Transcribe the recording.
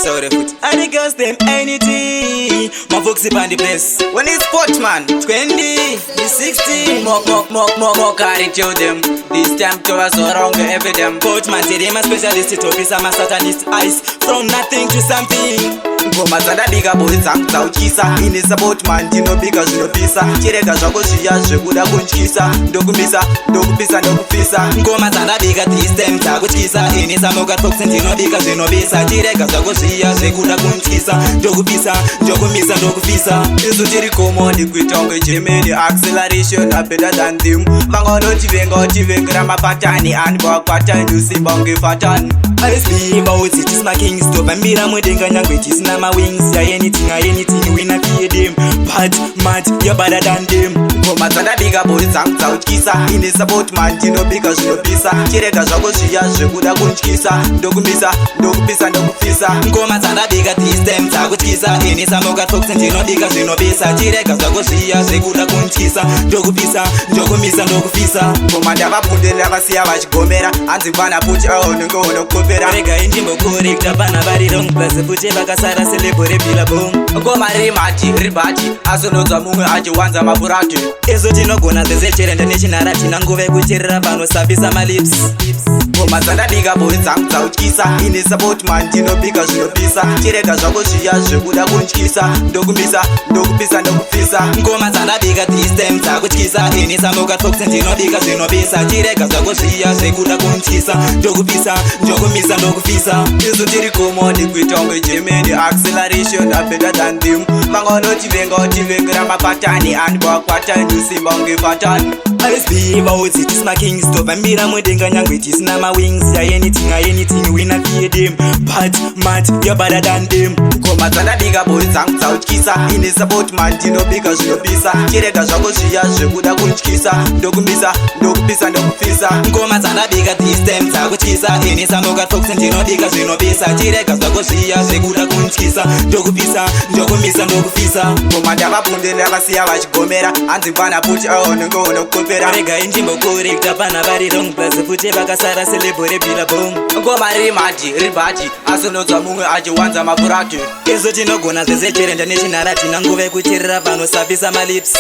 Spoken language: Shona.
Nditaure futi. Other girls them anything. Mafoxy pan the place. When it's Sportman 20, 60. Mo mo mo mo mo carry tell them. This time to us wrong every them. Portman tiri maspecialist, topisa masatanist ice. From nothing to something. Ngoma dzandabika, bori dzangu dzautyisa. Ini saPortman ndinobika zvinopisa. Chirega zvako zviya zvekuda kundyisa. Ndokumisa, ndokupisa, ndokupisa. Ngoma dzandabika this time dzakutyisa. Ini saMoka Fox ndinobika zvinopisa. Chirega zvako zviya zvekuda kundyisa. Ndokupisa, ndokumisa, ndokupisa. Isu tiri common kuita kunge Germany. Acceleration are better than them. Vanga vanotivenga vativengera mapatani. Anivakwatani usimba kunge fatani. ISB vaudzi tisina kings, tobvambira mudenga nyangwe tisina mawings. Ya anything, anything, we not fear them. But mad, you better than them. Ngoma dzandabika, bori dzangu dzautyisa. Ini saPortman ndinobika zvinopisa. Chirega zvako zviya zvekuda kundyisa. Ndokumisa, ndokupisa, ndokupisa. Ngoma dzandabika this time dzakutyisa. Ini saMoka Fox ndinobika zvinopisa. Chirega zvako zviya zvekuda kundyisa. Ndokupisa, ndokumisa, ndokupisa. Ngoma ndavapunde, ndavasiya vachigomera. Hanzi vana puti aonenge unokopera. Regai ndimbokorekta vana vari wrong, plus futi vakasara selebho rebhilabong. Ngoma riri mati riri bati, asonodza mumwe achiwanza mapurati. Isu tinogona zvese, cherenda nechinhara. Tina nguva yekucherera vanosapisa malips. Ngoma dzandabika, bori dzangu dzautyisa. Ini saPortman ndinobika zvinopisa. Chirega zvako zviya zvekuda kundyisa. Ndokumisa, ndokupisa, ndokupisa. Ngoma dzandabika this time dzakutyisa. Ini saMoka Fox ndinobika zvinopisa. Chirega zvako zviya zvekuda kundyisa. Ndokupisa, ndokumisa, ndokupisa. Isu tiri common kuita kunge Germany. Acceleration are better than them. Vanga vanotivenga vativengera mapatani. Anivakwatani usimba kunge fatani. ISB vaudzi tisina kings, tobvambira mudenga nyangwe tisina mawings. Ya anything, anything, we not fear them. But mad, you better than them. Ngoma dzandabika, bori dzangu dzautyisa. Ini saPortman ndinobika zvinopisa. Chirega zvako zviya zvekuda kundyisa. Ndokumisa, ndokupisa, ndokupisa. Ngoma dzandabika this time dzakutyisa. Ini saMoka Fox ndinobika zvinopisa. Chirega zvako zviya zvekuda kundyisa. Ndokupisa, ndokumisa, ndokupisa. Ngoma ndavapunde, ndavasiya vachigomera. Hanzi vana puti aonenge unokopera. Regai ndimbokorekta vana vari wrong, plus futi vakasara selebho rebhilabong. Ngoma riri mati riri bati, asonodza mumwe achiwanza mapurati. Isu tinogona zvese, cherenda nechinhara. Tina nguva yekucherera vanosapisa malips.